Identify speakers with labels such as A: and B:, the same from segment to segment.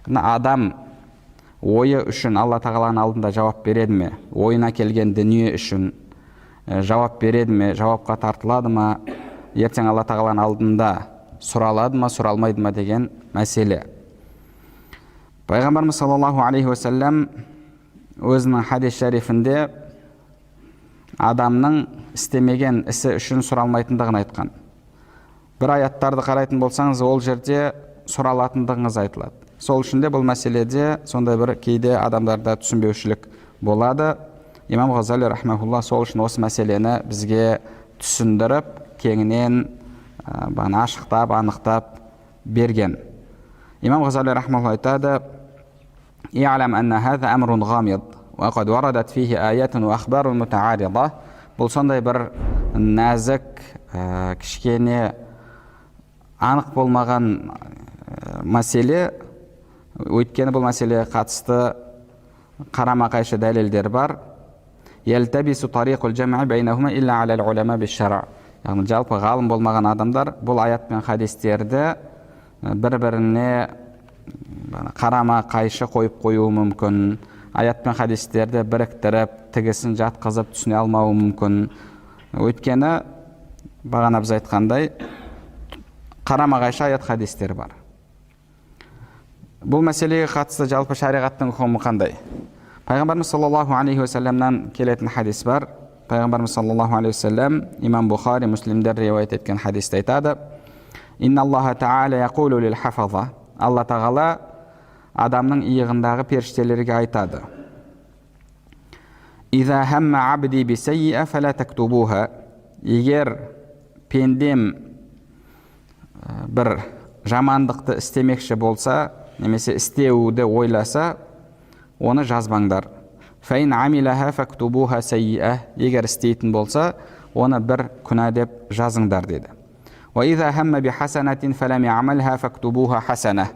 A: Адам ойы үшін Алла тағаланың алдында жауап береді ме? Ойына келген дүние үшін жауап береді ме? Жауапқа тартылады ма? Ертең Алла тағаланың алдында сұралады ма, сұралмайды ма деген мәселе. Пайғамбарымыз саллаллаху алейхи уассалам өзінің хадис шарифінде адамның істемеген ісі үшін сұралмайтындығын айтқан. Бір аяттарды қарайтын болсаңыз, ол жерде сұралатындығыңыз айтылады. Сол үшін де бұл мәселеде сондай бір кейде адамдарда түсінбеушілік болады. Имам Ғазали рахмаулла сол үшін осы мәселені бізге түсіндіріп, кеңінен бағана ашықтап, анықтап берген. Имам Ғазали рахмаулла айтады: «И'лам анна хаза амрун ғамид, уа қад варадат фихи аятун уа ахбарун мутааррида». Бұл сондай бір нәзік, кішкене анық болмаған мәселе, өйткені бұл мәселеге қатысты қарама қайшы дәлелдер бар. Ялтабису тариқул жам'i байнахума илля аля улама биш-шара. Яғни жалпы ғалым болмаған адамдар бұл аят пен хадистерді бір біріне қарама қайшы қойып қоюы мүмкін. Аят пен хадистерді біріктіріп, тігісін жатқызып түсіне алмауы мүмкін. Өйткені бағана біз айтқандай, қарама қайшы аят хадистер бар. Бұл мәселеге қатысты жалпы шариғаттың үкімі қандай? Пайғамбарымыз саллаллаху алейхи уассаламнан келетін хадис бар. Пайғамбарымыз саллаллаху алейхи уассалам, имам Бұхари, Муслимдер риуаят еткен хадисте айтады: «Инналлаха тағала яқулу лил хафаза». Алла тағала адамның иығындағы періштелерге айтады: «Иза хамма абди бисайиа фала тактубуха». Егер пендем бір жамандықты істемекші болса немесе істеуді ойласа, оны жазбаңдар. «Фәин амилаха фактубуха сайиа». Егер істейтін болса, оны бір күнә деп жазыңдар деді. «Уа хамма бихасанатин фалам ямалха фактубуха хасана».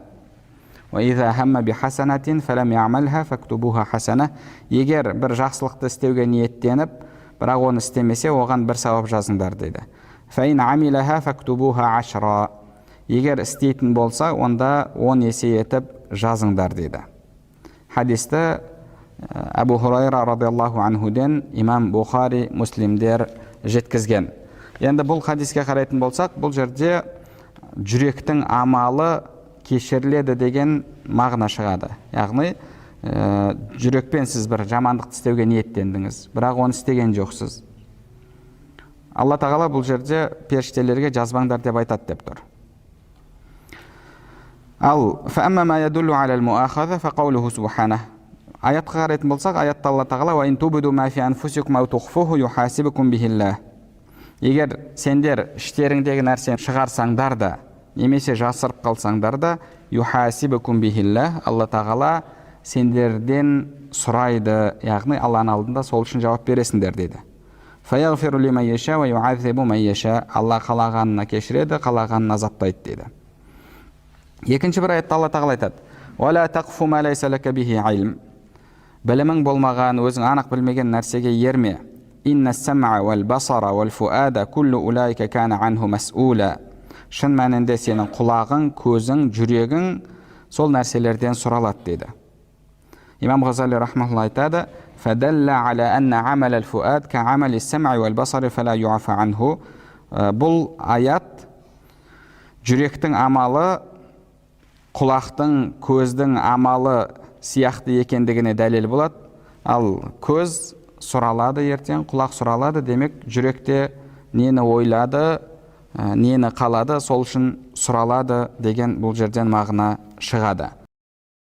A: «Уа хамма бихасанатин фалам ямалха фактубуха хасана». Егер бір жақсылықты істеуге ниеттеніп, бірақ оны істемесе, оған бір сауап жазыңдар дейді. «Фәин амилаха фактубуха ашра». Егер істейтін болса, онда 10 есе етіп жазыңдар дейді. Хадисті Әбу Хурайра радиаллаху анхуден имам Бұхари, Муслимдер жеткізген. Енді бұл хадиске қарайтын болсақ, бұл жерде жүректің амалы кешіріледі деген мағына шығады. Яғни жүрекпен сіз бір жамандықты істеуге ниеттендіңіз, бірақ оны істеген жоқсыз. Алла тағала бұл жерде періштелерге жазбаңдар деп айтады деп тұр. Ал аятқа қарайтын болсақ, аятта Алла тағала: «Егер сендер іштеріңдегі нәрсені шығарсаңдар да немесе жасырып қалсаңдар да, Алла тағала сендерден сұрайды, яғни Алланың алдында сол үшін жауап бересіңдер», – дейді. Алла қалағанына кешіреді, қалағанын азаптайды дейді. Екінші бір аятта Алла тағала айтады: «Білімің болмаған, өзің анық білмеген нәрсеге ерме». Шын мәнінде сенің құлағың, көзің, жүрегің сол нәрселерден сұралады дейді. Имам Ғазали рахмалла айтады: «Бұл аят жүректің амалы құлақтың, көздің амалы сияқты екендігіне дәлел болады. Ал көз сұралады ертең, құлақ сұралады, демек, жүректе нені ойлады, нені қалады, сол үшін сұралады деген бұл жерден мағына шығады.